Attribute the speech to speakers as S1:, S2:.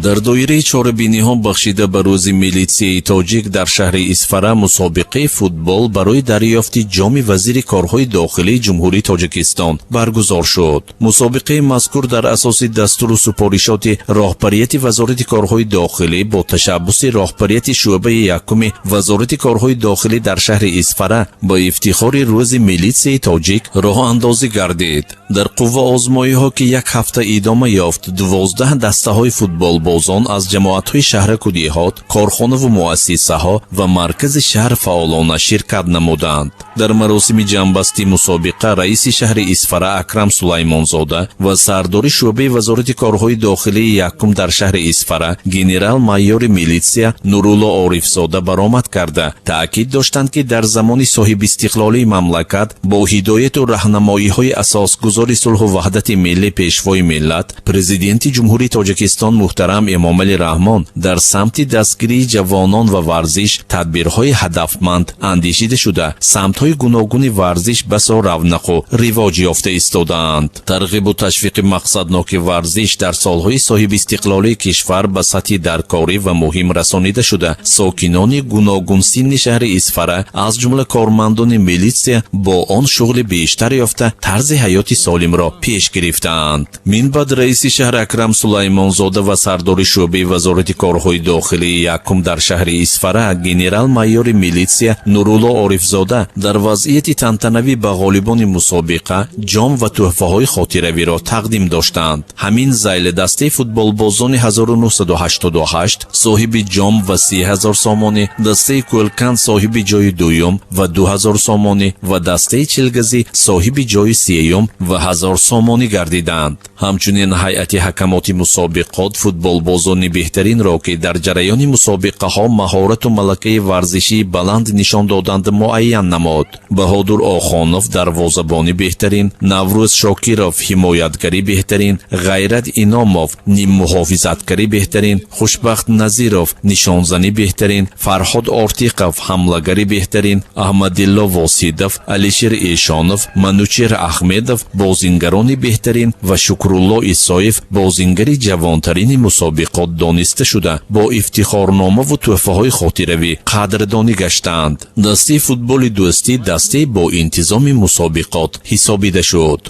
S1: Дар доираи чорабиниҳо, бахшида ба Рӯзи милитсияи тоҷик, дар шаҳри Исфара мусобиқаи футбол барои дарёфти ҷоми вазири корҳои дохилии Ҷумҳурии Тоҷикистон баргузор шуд. Мусобиқаи мазкур дар асоси дастуру супоришоти роҳбарияти Вазорати корҳои дохилӣ бо ташаббуси роҳбарияти шӯъбаи якуми Вазорати корҳои дохилӣ дар шаҳри Исфара ба ифтихори Рӯзи милитсияи тоҷик роҳандозӣ гардид. Дар қувваозмоиҳо, ки як ҳафта идома ёфт, 12 дастаҳои футболбозон аз ҷамоатҳои шаҳраку деҳот, корхонаву муассисаҳо ва маркази шаҳр фаъолона ширкат намуданд. Дар маросими ҷамъбасти мусобиқа раиси шаҳри Исфара Акрам Сулаймонзода ва сардори шӯъбаи Вазорати корҳои дохилии якум дар шаҳри Исфара генерал-майори милитсия Нурулло Орифзода баромад карда, таъкид доштанд, ки дар замони соҳибистиқлолии мамлакат бо ҳидояту раҳнамоиҳои асосгузори сулҳу ваҳдати миллӣ, Пешвои миллат, Президенти Ҷумҳурии Тоҷикистон муҳтарам Эмомалӣ Раҳмон дар самти дастгирии ҷавонон ва варзиш тадбирҳои ҳадафманд андешида шуда, самтҳои гуногуни варзиш басо равнақу ривоҷ ёфта истодаанд. Тарғибу ташвиқи мақсадноки варзиш дар солҳои соҳибистиқлолии кишвар ба сатҳи даркорӣ ва муҳим расонида шуда, сокинони гуногунсинни шаҳри Исфара, аз ҷумла кормандони милитсия, бо он шуғли бештар ёфта, тарзи ҳаёти солимро пеш гирифтаанд. Минбаъд раиси шаҳр Акрам Сулаймонзода ва сардори шӯъбаи Вазорати корҳои дохилии якум дар шаҳри Исфара генерал-майори милитсия Нурулло Орифзода дар вазъияти тантанавӣ ба ғолибони мусобиқа ҷом ва тӯҳфаҳои хотиравиро тақдим доштанд. Ҳамин зайли дастаи футболбозони 1988 соҳиби ҷом ва 30 000 сомонӣ, дастаи Кӯлканд соҳиби ҷои дуюм ва 2000 сомонӣ ва дастаи Чилгазӣ соҳиби ҷои сеюм ва 1000 сомонӣ гардиданд. Ҳамчунин ҳайати ҳакамоти мусобиқот футболбозони беҳтаринро, ки дар ҷараёни мусобиқаҳо маҳорату малакаи варзишии баланд нишон доданд, муайян намуд. Баҳодур Охонов дарвозабони беҳтарин, Наврӯз Шокиров ҳимоятгари беҳтарин, Ғайрат Иномов ниммуҳофизатгари беҳтарин, Хушбахт Назиров нишонзани беҳтарин, Фарҳод Ортиқов ҳамлагари беҳтарин, Аҳмадилло Восидов, Алишер Эшонов, Манучер Аҳмедов бозингарони беҳтарин ва Шукрулло Исоев бозингари ҷавонтарини мусобиқот дониста шуда, бо ифтихорномаву тӯҳфаҳои хотиравӣ қадрдонӣ гаштанд. Дастаи футболи Дӯстӣ дастаи бо интизоми мусобиқот ҳисобида шуд.